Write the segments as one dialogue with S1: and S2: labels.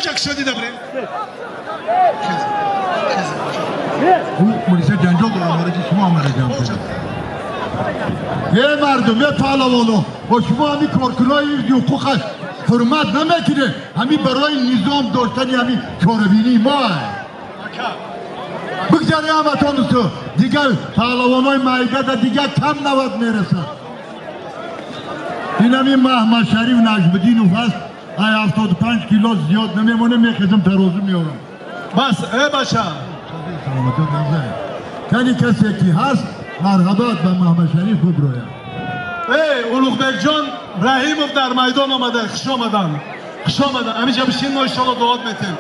S1: ҳамиҷа кушодӣ дабре.
S2: Милиса ҷанҷол дорам, ки шумо омада ҷамъ кунед. Эй мардум, эй паҳлавоно, бо шумо ҳамин коркунои ҳуқуқ ҳурмат намекунед. Ҳамин барои низом доштани ҳамин чорабинии мо. Бигзаре ҳаматон усту дигар паҳлавонои майдада дигар кам навад мерасад. Ин ҳамин Маҳмадшариф Наҷмиддинов аст. Ай 75 кило зиёд намемонем, мехезам тарозу меорам.
S1: Бас, эй бача.
S2: Кани касе ки ҳаст, марҳабат ба Маҳмадшариф биброяд.
S1: Эй, Улуғбекҷон Раҳимов дар майдон омада, хуш омадан. Хуш омадан. Ҳамиҷа бишин, мо иншоалло дуот метем.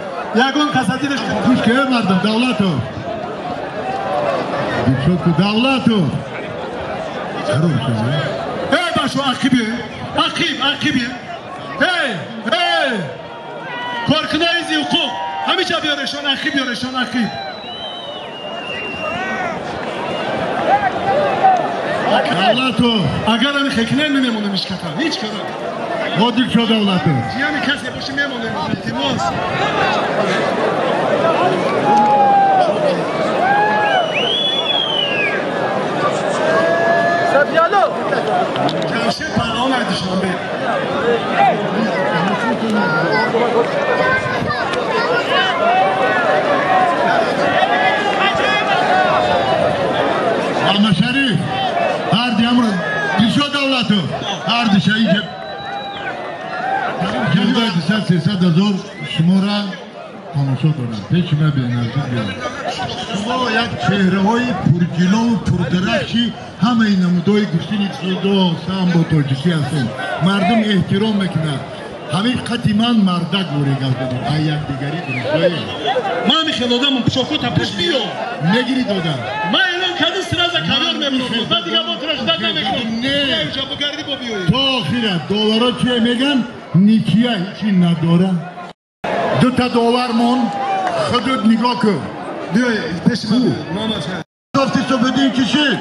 S1: Ягон касатидаш
S2: Хуш ки, эй мардум, Давлатов. Дилшод Давлатов.
S1: Эй бачо, ақиб, ақиб, ақиб. Эй, эй! Коркунои ҳуқуқ, ҳамиҷа биёрешон, ақиб биёрешон, ақиб.
S2: Давлатов.
S1: Агар ҳами хекнен мемонем ҳеч ката, ҳеч кара.
S2: Мо Дилшод Давлатов.
S1: Ҷияни касе боши мемонем, илтимос. Ҷамшед паҳлавон ай Душанбе.
S2: Маҳмадшариф, ҳарди амро Дилшод Давлатов, ҳарди шаҳид 200-300 ҳазор шуморо тамошо дорам. Пеши ма беназир биёрам. Шумо як чеҳраҳои пурҷилову пурдарахши ҳамаи намудҳои гӯштини дзюдо, самбо тоҷикӣ ҳастем. Мардум эҳтиром мекунад. Ҳамин қати ман мардак ворӣ гап задем. Ай якдигарӣ дурустое.
S1: Ман михел одамам, пушокота пуш биё.
S2: Мегирӣ додам.
S1: Ман эълон кардим, сразу ковёр мебурам. Ман дигар бо тура ждать намекунам.
S2: Не.
S1: Инҷа бугардӣ бо биёӣ.
S2: То охира долларо чие меган? Ничья ҳечи надора. Дута доллар мон, худут нигоҳ кун.
S1: Биёй, пеши ман. Мамад.
S2: Гуфти Субҳиддин кишид.